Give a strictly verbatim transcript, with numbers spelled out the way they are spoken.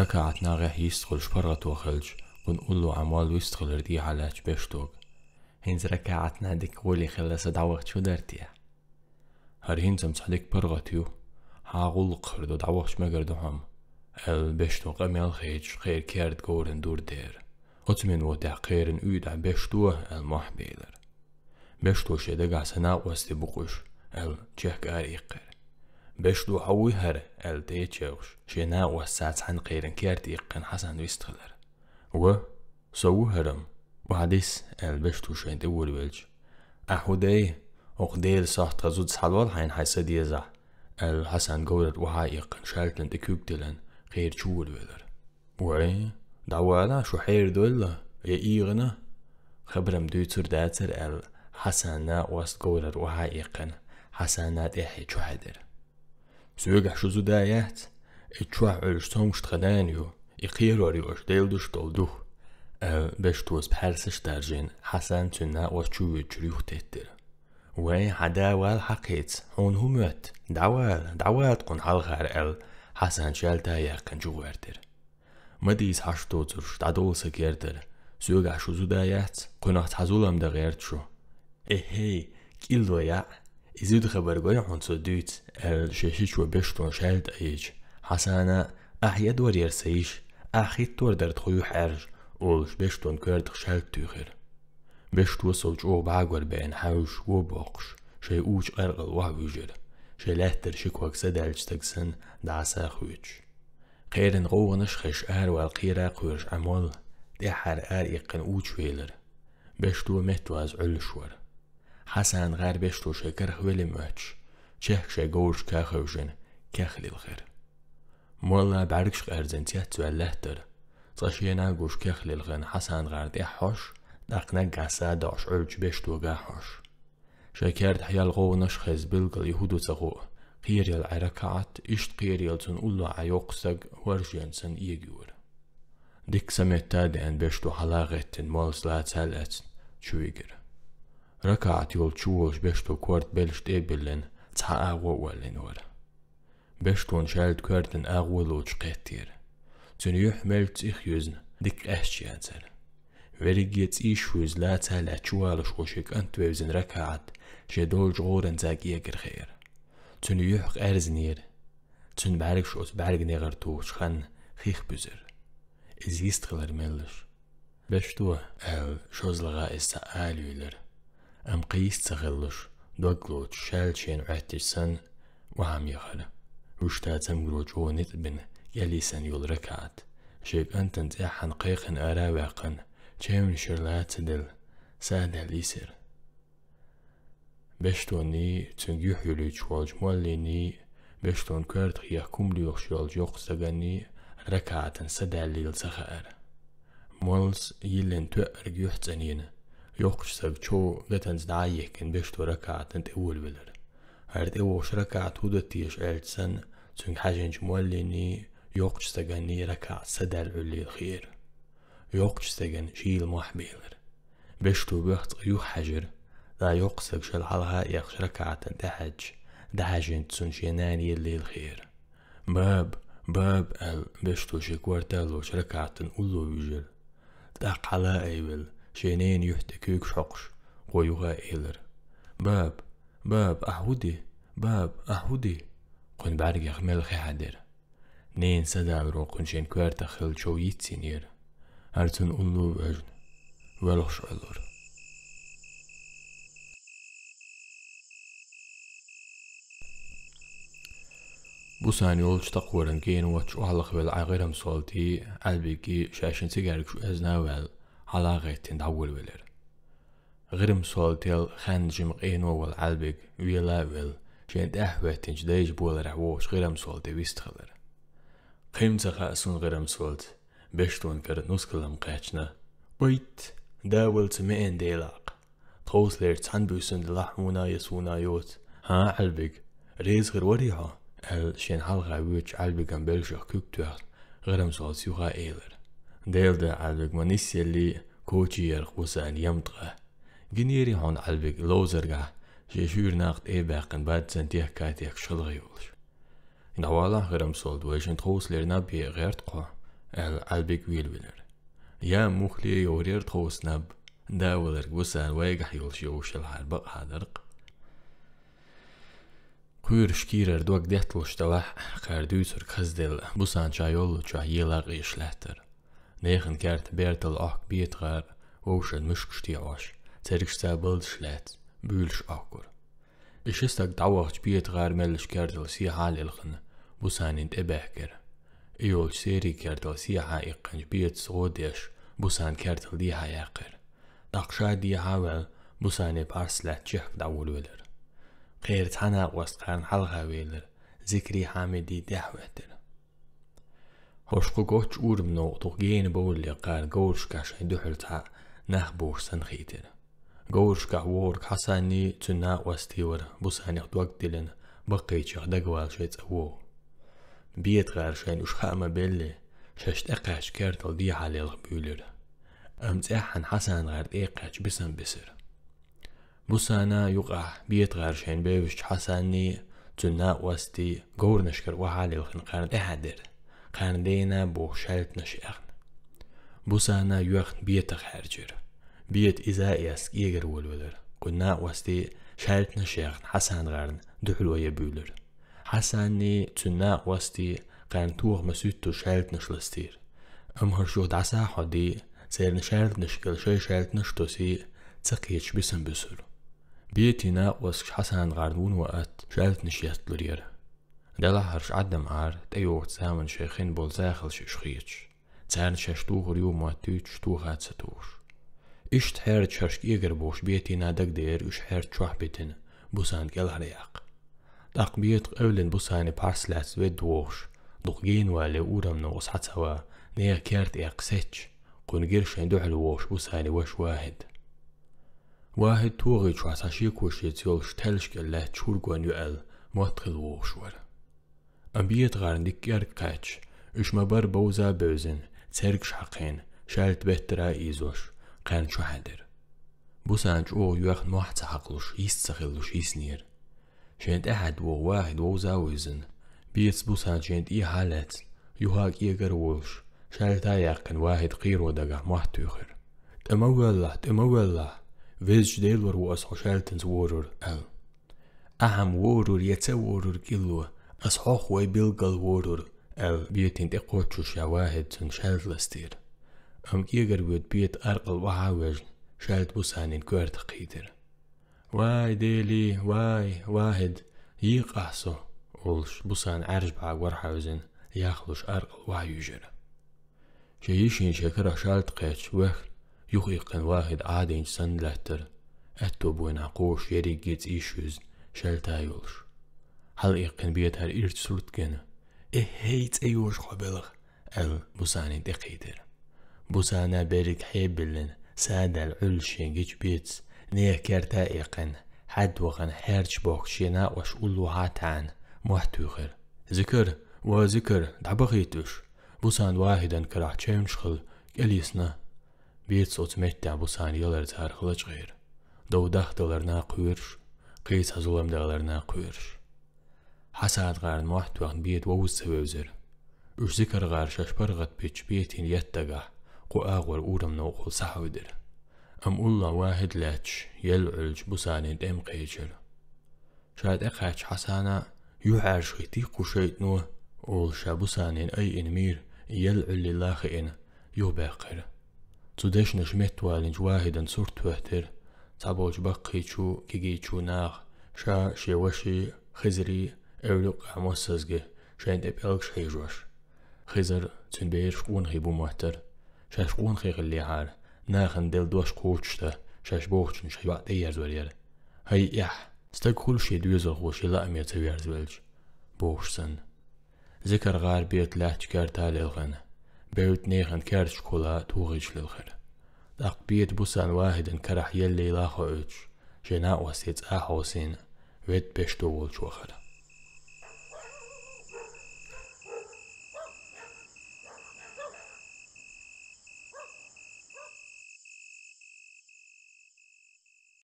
Ракаӏат нагӏехь йистхуьлуш паргӏато хилча, кхунна уллохь Ӏамол вистхилира дехьа лаьттачу Бештога. «ХӀинца Ракаӏат нагӏ дика гӏоле хилла сан дӏавахча хӀун дара те?» «ХӀара хӀинца-м цхьа дика паргӏат ю. Хьан гӏуллакх хир ду, дӏавахча мегар ду хьо-м», — аьлла, Бештон къамел хеташ, кхеран керда говрана дур дера. Оцу минотехь кхеран уьйтӏахь «Бешто» аьлла мохь белира. «Бешто, шен дагахь сан накъостий бу-кх уьш», — аьлла, чехка ара иккхира. «Бешто, хьо вуй хӀара?» — аьлла, тӏе а чевхаш, шен накъосташца цхьаьна кхеран керта иккхина Хьасан вистхилира. «Ва, со ву хӀара-м. Охьадисса», — аьлла, Бешто шайна тӏе волавелча. «Ахь хӀун де? ХӀокху Делан сохьтах зуда схьалол хьайна хьайн са дезахь», — аьлла, Хьасан говрара охьа а иккхина, шаьлтана тӏе куьг тиллина, кхера чу волавелира. «Вай, дӏавала, шу хьерадойла, я ийгӏина?» Хабар-м дуьйцур дацара аьлла, Хьасанан накъост говрара охьа а иккхина, Хьасанна тӏаьхье чу хьаьдира. «Соьгахь шу зуда яц, и чохь Ӏуьллуш цомгаш тхан нана ю, и кхерор ю аша Делан дуьхьа долу дух», — аьлла, Бештос пхьаьрсаш а даржийна, Хьасан цуьнан накъост чу воьдучуьра юхатеттира. «Вай, хьан да вала хьакхийца, хьуна хӀун моьтту? ДӀавала, дӀавала тхуна хьалхара», — аьлла, Хьасан шаьлта а яьккхина чугӀертира. «Ма дийца хьашт доцурш, дӀадовла сан кертара. Соьгахь шу зуда яц, кхунах цхьа зулам дан гӀерта шу». «Эхей, кӀилло яӀ, и зуда хабар гой хьуна со дуьйцу», — аьлла, шен шичо Бештон шаьлта айича, Хьасана: «Ахьа ядор яра сан йиш, ахьа хӀиттор дара тхо юьхьӀаьржа», — олуш, Бештон коьртах шаьлта туьйхира. Бешто сов чӀогӀа бӀагор беана хьаьвзаш, вон боккхуш, шайн учу къаркъал охьавуьйжира, шен лаьттара ши ког садаьллачу стага санна, дӀаса а хоьцуш. Кхеран гӀовгӀанаш а хезаш, аравала кхера а кхоьруш Ӏамол, тӀаьххьара ара иккхина учу велира. Бешто меттаваза Ӏуьллуш вара. Хьасан гӀар Бешто шайн карах велла моьттуш, чехка шайн говрашка а хевшина, кехлилхира. Молла бӀаьргаш къаьрзина цецваьлла лаьттара. Цкъа шена а гуш кехлилхина Хьасан гӀар тӀехь хьош, тӀаккха наггахь са а доӀуш Ӏуьллучу Бештога а хьош. Шайн кертахь яьлла гӀовгӀанаш а хезна, билггал и хӀун ду ца хуу, кхераяьлла Ӏа Ракаат, иштта кхераяьлла цунна уллохь Ӏа йоккха стаг, ворженца санна эгайора. Дикка са метта а деана, Бешто хьала а гӀеттина, моллас лаца а лаьцна, чу вигира. Ракаат йолчу чу волуш Бешто корта беллаш тӀе а биллина, цхьа агӀо а оллина вара. Бештон шаьлта коьртан агӀо лоцуш кхеттера. Цуьнан юьхь меллаца цӀих юьзна, дика къаьсташ яцара. Верриге цӀийш хуьйза, лаца а лаьцна чувалуш волу шен кӀант вевзина Ракаат шен долчу гӀовгӀанца кӀегар хаьара. Цуьнан юьхь къаьрзинера. Цуьнан бӀаьргаш оцу бӀаьрган негӀар тухучу ханна хих буьзира. Иза йистхилира меллаша. «Бешто», — аьлла, шозлагӀа иза цхьа ала юьйлира. Амма кхин йист ца хилалуш, дог лоцуш, шаьлта шена Ӏоьттича санна, охьа-м яхара. Вуьшта цамгаро чӀогӀа ницкъ бина, кӀелйисина йолу Ракаат, шен кӀантана цӀеххьана кхайкхина ара а ваьккхина, чевнашкара лаца а делла, са а даьлла йисира. Бештоний, цуьнга юьхь юьлуьйтуш волчу моллиний, Бештон коьртах ехка хӀума лоьхуш йолчу йоккха стаганий Ракаатан са даьллийла ца хаьара. Моллас йиллина тоьарг юьхь цӀанйина, йоккхачу стага чов гатанца дӀа а йихкина, Бешто Ракаатан тӀе волавелира. ХӀара тӀевогӀуш Ракаат хӀун до теша аьлча санна, цуьнга хьаьжинчу моллиний, йоккхачу стаганий Ракаат са даьлла Ӏуьллийла хиира. Йоккхачу стеган шийла мохь белира. Бешто боьхна цкъа юхахьаьжира, дӀа йоккха стаг шал хьалха а эккхаш Ракаатан тӀаьхьаьдча, дӀахьаьжинчу цунна шен нана еллийла хиира. «Баба, баба», — аьлла, Бешто шен корта а лоцуш Ракаатан улло вуьйжира. ТӀаккха хьала а айвелла, шен ненан юьхь тӀе куьйгаш хьокхуш, кхо юха а элира: «Баба, баба, ахь хӀун ди? Баба, ахь хӀун ди?» Кхуьнан бӀаьргех мел хи хьаьдира. Ненан садаларо кхуьнан шен коьртах хилла чов йицйинера. ХӀара цунна улло а вевзина, воьлхуш Ӏуьллура. Бусана йолчу такхоран геночу охьалахвелла Ӏай ГӀирмсолтий, Ӏаьлбигий шайшинна цигаьргаш оьзна а ваьлла, хьала а гӀеттина дӀаволавелира. ГӀирмсолтел ханна жима къено волу Ӏаьлбиг вела а велла, шен тӀаьхьахӀоьттинчу дайша боларехь вогӀуш ГӀирмсолте вистхилира. «Кхин ца хаьа суна, ГӀирмсолт, Бештон кара нускалам кхаьчна». «Ойт, да валца меана делахь-кх. Тховсалерчу цхьаьна буьйсанна делахь хьуна я суна йоцу. ХӀан, Ӏаьлбиг, реза хир варий хьо?» — аьлла, шена хьалха воьдучу Ӏаьлбиган белшах куьг тоьхна, ГӀирмсолтас юха а элира: «Дела да, Ӏаьлбиг, ма нисъеллий коча ярх Бусана ямткъа. Гинерий хьуна, Ӏаьлбиг, ловзаргахь шен шуьйра накъа тӀе а баьккхина, баьддазан техка а техкаш хала йолуш». «ДӀавалахь, ГӀирмсолт, вайшинна тховсалера наб е гӀерта-кх хьо. аьлла, Ӏалбик вийлавелира. Я мухле йогӀур яра тховса наб, да валарг Бусан вайгахь йолуш йовшалхьара бакъахьа дара-кх. Кхуьйраш кийрара дог детталуш делахь, кхара дуьйцург хазделла, Бусан ша йоллучохь ела къийсаш лаьттара. Нехан керта бертал Ӏохку БетагӀар, вовшашна муьшкаш тӀехьош, цергашца балдаш лаьцна, буьйлуш Ӏохкура. И ши стаг дӀавахча, БетагӀар меллачу кертал сехьа а лилхина, Бусанна тӀе баьхкира. И йолчу сериг кертал сехьа иккхинчу Бетас гӀо деш, Бусан кертал дехьа яьккхира. ТӀаккха ша дехьа а ваьлла, Бусане пхьарс лаьцна чехка дӀаволавелира. Кхеран цхьа накъост кхарна хьалха велира, Зикри, Хьамиди тӀаьхьахӀоьттира. ХӀорш кху гоччу урамна новкъа дукха гена бовлале кхарна говрашкахь шайн дуьхьал цхьаъ нах бохуш санна хийтира. Говрашкахь вогӀург Хьасанний, цуьнан накъостий вара, Бусанех дог диллина, баккхийчех дагавала шайн цӀа вогӀу. БетагӀар шайна уьш хаа ма-белли, шаьш тӀекхаьчча кертал дехьа лелха буьйлира. Амма цӀеххьана ХьасанагӀар тӀекхаьчча бисам бисира. Бусана юкъахь БетагӀар шайна бевзачу Хьасанний, цуьнан накъостий говранашкара охьа а лилхина кхарна тӀаьхьа дира, кхарна дена боху шаьлтанаш яьхна. Бусана йоьхна Бетах хьаьрчира. Бета иза а эцна кӀегар волавелира. Кхуьнан накъостий шаьлтанаш яьхна ХьасанагӀарна дуьхьало ян буьйлира. Хьасанний, цуьнан накъостий кхарна тоха ма-суьтталуш шаьлтанаш ластийра. Амма хӀорш юха дӀасахьо дий, церан шаьлтанашкал шайн шаьлтанаш тосий, ца кхеташ бисам буьсура. Бетин накъосташ ХьасанагӀарна вуно атта шаьлтанаш етталур яра. Делахь хӀорш Ӏадам Ӏара, тӀейогӀучу заманчохь хин болу захалш уьш хеташ, царна шаьш тухур ю моттуьйтуш, тоха ца тухуш. Иштта хьаьрча хӀорш кӀегар бохуш Бетина дагадеара уьш хьаьрча чохь битина, Бусана кӀелхьаръяккха. ТӀаккха Бета къевлина Бусане пхьарс лаьцна ведда вогӀуш, дукха гена валале урамна новкъа схьа ца ван, нехан керта эккха сецча, кхунна гира шайн дуьхьал вогӀуш Бусане ваша ВахӀид. ВахӀид тогӀи чохь цхьа шеко шеца йолуш, таьллашкӀел лаьтташ хӀургон ю аьлла, мотт хилла вогӀуш вара. Амма БетагӀарна дика кӀерга кхаьчча, уьш ма-барра бовза а бевзина, цергаш хьакхийна, шаьлта беттара а ийзош, кхарна чу хьаьдира. Бусана чӀогӀа йоьхна, мохь ца хьакхалуш, йист ца хилалуш йиснера. Шайна тӀаьхьа вогӀу ВахӀид вовза а вевзина, Бетас Бусана шайна тӀехьа а лаьцна, юха а кӀегар а волуш, шаьлта а яьккхина, ВахӀидан кхеро дагахь мотт туьйхира. «ТӀе ма воьллахь, тӀе ма воьллахь! Везачу Делора ву аса хьо шаьлтанца ворур», — аьлла. «Ахьа-м ворур я ца ворур кӀилло, аса хьох вай билггал ворур», — аьлла, Бетина тӀе кхоччуш ша ВахӀид цунна шаьлта ластийра. Амма кӀегар воьду Бета аркъал охьа а вежна, шаьлта Бусанин коьртах кхийтира. «Вай, Делий, вай, ВахӀид, йийкъахь со!» — олуш, Бусана Ӏаьржа бӀа гор хьаьвзина, яхлуш аркъал охьа юьжира. Шен йишина шен карах шаьлта кхаьчча, ваьхна, юхаиккхина ВахӀид Ӏадийначу санна лаьттара, аьтто бойнахь кхочуш ерриге цӀийш юьзна, шаьлта а йолуш. Хьалаиккхина Бетара ирча сурт гина: «Эхь-хей, цӀе йожа хьо белхан!» — аьлла, Бусанин тӀе кхийтира. Бусана берриг хье а биллина, садаьлла Ӏуьллуш шен гича Бетас, нехан керта а эккхина, хьаьдда вахана хьаьрча бохкучу шен накъосташна уллохьа а таьӀна, мотт туьйхира: «Зикар! Ва Зикар, дӀабахийта уьш! Бусана ВахӀидан карахь чевнаш хилла, кӀелйисна!» Бетас оцу меттехь Бусана ялар царах лачкъийра. Дов дахдаларна кхоьруш, кхин цхьа зулам даларна кхоьруш. ХьасанагӀарна мотт тоьхна Бета вовза ца вевзира. Уьш ЗикаргӀар шаьш паргӀатбитча Бетин етта дагахь кху агӀор урамна новкъахула схьахьуьйдира. Амма уллохь ВахӀид лаьтташ, елла Ӏуьллучу Бусанин тӀе ма кхечира. Ша тӀекхаьчча Хьасана: «ЮьхьӀаьржа хӀиттий кху шайтӀано», — олуш, ша Бусанин айина мийра, елла Ӏуьллийла а хиъна, юхабаьккхира. Цу дешнаша меттавалийначу ВахӀидан сурт хӀоьттира цхьаболчу баккхийчу, кегийчу наха, ша, шен ваши, Хизри, эвла юккъехь моссазге, шайна тӀе пӀелгаш хьийжош. Хизар, цуьнан бераш къонахий бу моттара. Шаьш къонахий хиллехьара, нахана делла дош кхочушдан, шаьш бохучунна шайн йоӀ тӀеерзор яра. «ХӀай, эхь, стаг хуьлу шен доьзалхо шен лааме ца верзавелча», — бохуш санна. ЗикаргӀар Бета лаьттачу керта а лелхина, бевдда нехан керташкахула а тухийча лилхира. ТӀаккха Бета Бусана ВахӀидан карахь еллийла а хоуьйтуш, шен накъостий цӀа а хьовсийна, ведда беш дов волчу вахара.